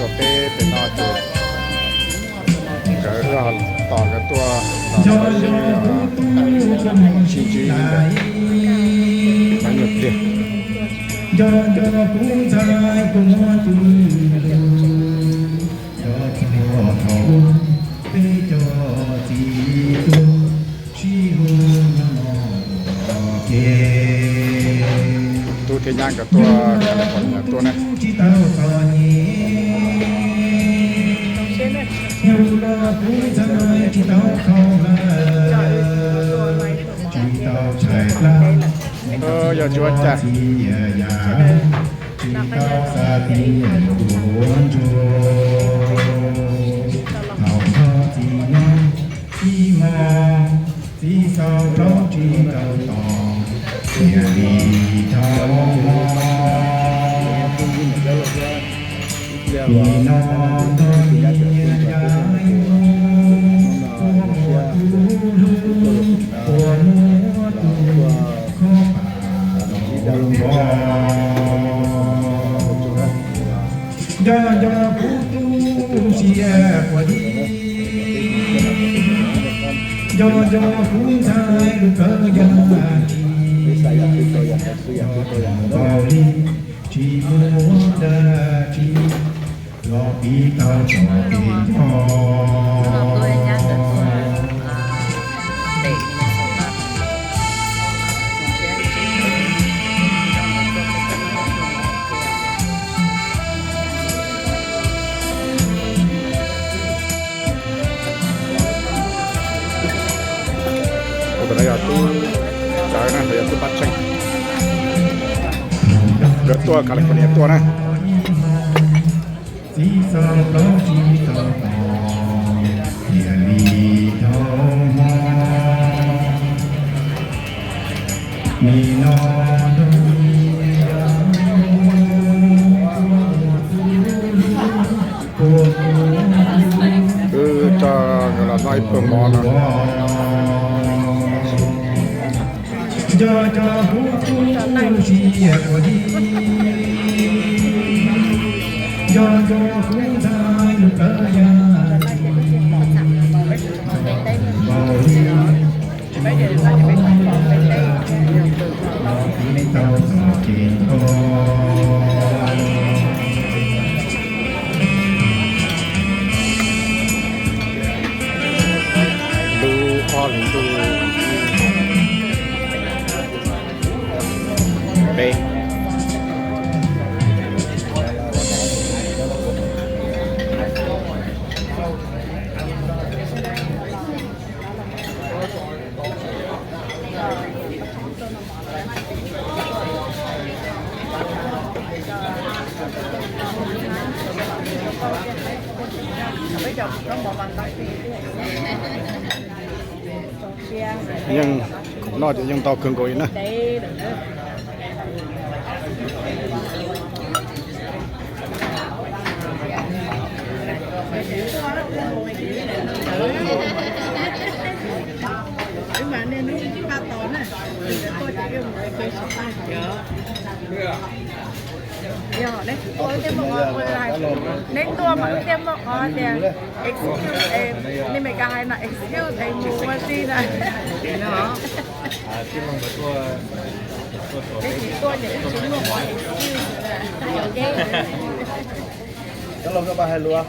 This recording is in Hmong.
Tuaj peb pem no ces nkawd wb tos nkawd tuaj los sib ntsib ntawm pab nyuag pliag. Tub thiab nyab nkawd tuaj California tuaj na. Yog tsis ua cas. Nco nco kuv tub siab quas dib, nco nco kuv ntxhais lub kawm yam tsis, nco nco li tsis muaj dab tsi los pib tau txoj kev nco. Tus no yog tub Cawv na, yog tub Paj Tsheej. Nkawd tuaj California tuaj na. Wb coj nkawd los noj ib pluag mov no. Nco nco kuv tub siab quas dib, nco nco kuv ntxhais lub kawm yam tsis, nco nco li tsis muaj dab tsi los pib tau txoj kev nco. Lub ob hlis ntuj peb. Yeej, noj ces yeej ntau kawg nkaus li na. Yog neb tsis tuaj wb thiaj muaj qhov online, neb tuaj mas wb thiaj muaj qhov tias excuse, nej Meskas hais no excuse es mus ua si na. Neb tsis tuaj ces wb tsis muaj qhov excuse. Cov laus koj pab hais lus.